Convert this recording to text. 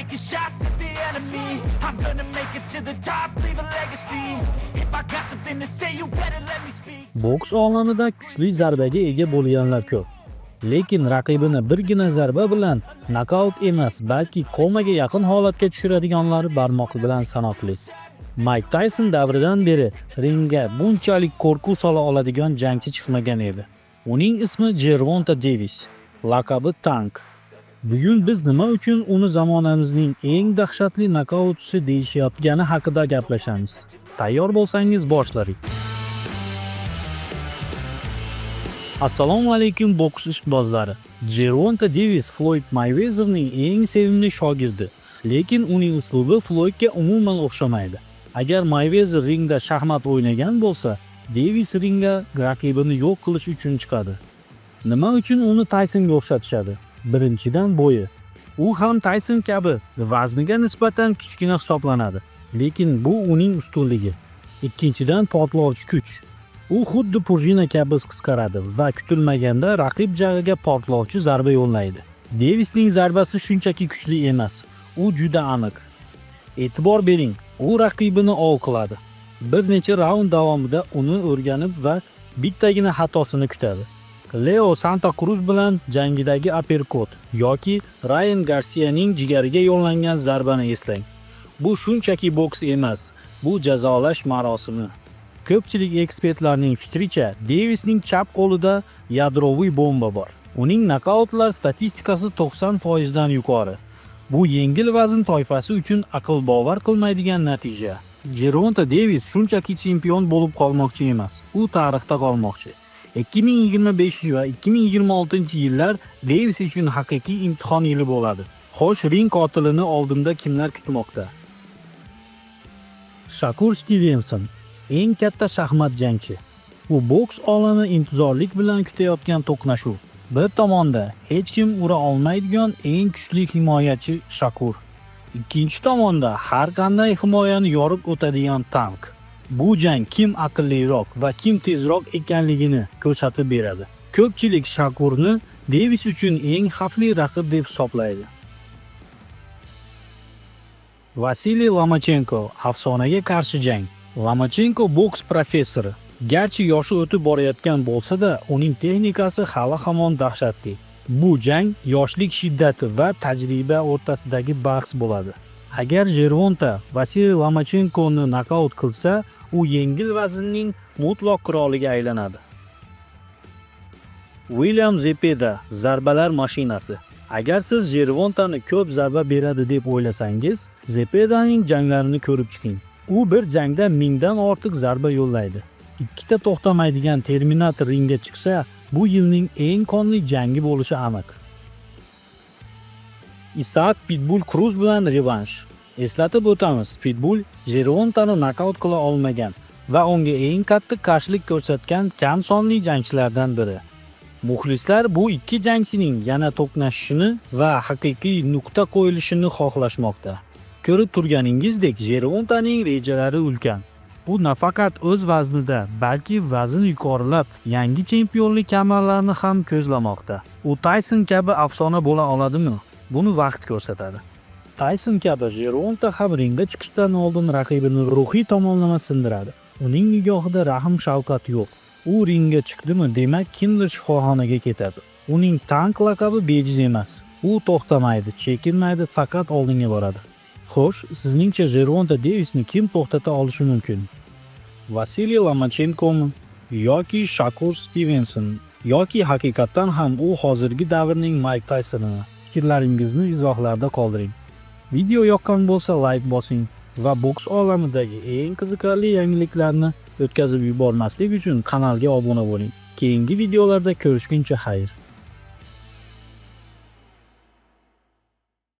Taking shots at the enemy. I'm gonna make it to the top, leave a legacy. If I got something to say, you better let me speak. Boks olamida kuchli zarbaga ega bo'lganlar ko'p. Lekin raqibini birgina zarba bilan nokaut emas, balki komaga yaqin holatga tushiradiganlari barmoq bilan sanoqli. Mayk Tayson davridan beri ringga bunchalik qo'rquv sola oladigan jangchi chiqmagan edi. Uning ismi Jervonta Devis, laqabi Tank. Bugun biz nima uchun uni zamonamizning eng dahshatli nokautchisi deyishayotgani haqida gaplashamiz. Tayyor bo'lsangiz, boshladik. Assalomu alaykum, boks ishqibozlari. Jervonta Devis Floyd Mayvezerning eng sevimli shogirdi. Lekin uning uslubi Floydga umuman o'xshamaydi. Agar Mayvezer ringda shaxmat o'ynagan bo'lsa, Devis ringga raqibini yo'q qilish uchun chiqadi. Nima uchun uni Taysonga o'xshatishadi? Birinchidan, bo'yi. U ham Tayson kabi vazniga nisbatan kichkina hisoblanadi. Lekin bu uning ustunligi. Ikkinchidan, portlovchi kuch. U xuddi пружина kabi qisqaradi va kutilmaganda raqib jag'iga portlovchi zarba yo'llaydi. Devisning zarbasi shunchaki kuchli emas, u juda aniq. E'tibor bering, u raqibini ov qiladi. Bir necha raund davomida uni o'rganib va bittagina xatosini kutadi. Leo Santa Cruz bilan jangidagi aperkot yoki Ryan Garsianing jigariga yo'llangan zarbani eslang. Bu shunchaki boks emas, bu jazolash marosimi. Ko'pchilik ekspertlarning fikricha, Devisning chap qo'lida yadroviy bomba bor. Uning nokautlar statistikasi 90% dan yuqori. Bu yengil vazn toifasi uchun aql bovar qilmaydigan natija. Jervonta Devis shunchaki chempion bo'lib qolmoqchi emas, u tarixda qolmoqchi. 2025 va 2026 yillar Devis uchun haqiqiy imtihon yili bo'ladi. Xo'sh, ring qotilini oldinda kimlar kutmoqda? Shakur Stevenson eng katta shaxmat jangchi. Bu boks olami intizorlik bilan kutayotgan to'qnashuv. Bir tomonda hech kim ura olmaydigan eng kuchli himoyachi Shakur. Ikkinchi tomonda har qanday himoyani yorib o'tadigan tank. Bu jang kim aqlliroq va kim tezroq ekanligini ko'rsatib beradi. Ko'pchilik Shakurni Devis uchun eng xavfli raqib deb hisoblaydi. Vasiliy Lomachenko afsonaga qarshi jang. Lomachenko boks professori. Garchi yoshi o'tib borayotgan bo'lsa-da, uning texnikasi hali hamon dahshatli. Bu jang yoshlik shiddati va tajriba o'rtasidagi bahs bo'ladi. Agar Jervonta Vasiliy Lomachenkoni nokaut qilsa, u yengil vaznning mutlaq qiroliga aylanadi. William Zepeda zarbalar mashinasi. Agar siz Jervontani ko'p zarba beradi deb o'ylasangiz, Zepedaning janglarini ko'rib chiqing. U bir jangda 1000 dan ortiq zarba yo'llaydi. Ikkita to'xtamaydigan Terminator ringga chiqsa, bu yilning eng qonli jangi bo'lishi aniq. Isaak Pitbull Cruz bilan revansh. Eslatib o'tamiz, Pitbull Jervontani nokaut qila olmagan va unga eng qattiq qarshilik ko'rsatgan kam sonli jangchilardan biri. Muxlislar bu ikki jangchining yana to'qnashishini va haqiqiy nuqta qo'yilishini xohlashmoqda. Ko'rib turganingizdek, Jervontaning rejalari ulkan. U nafaqat o'z vaznida, balki vazn yuqorilab, yangi chempionlik kamarlarini ham ko'zlamoqda. U Tayson kabi afsona bo'la oladimi? Buni vaqt ko'rsatadi. Tayson kabi Jervonta ham ringga chiqishdan oldin raqibini ruhiy tomonlama sindiradi. Uning nigohida rahm-shafqat yo'q. U ringga chiqdimi, demak, kimdir shifoxonaga ketadi. Uning tank laqabi bejiz emas. U to'xtamaydi, chekinmaydi, faqat oldinga boradi. Xo'sh, sizningcha Jervonta Devisni kim to'xtata olishi mumkin? Vasiliy Lomachenkomi yoki Shakur Stevenson yoki haqiqatdan ham u hozirgi davrning Mayk Taysonimi? Fikrlaringizni izohlarda qoldiring. Video yoqqan bo'lsa, layk bosing va boks olamidagi eng qiziqarli yangiliklarni o'tkazib yubormaslik uchun kanalga obuna bo'ling. Keyingi videolarda ko'rishguncha xayr.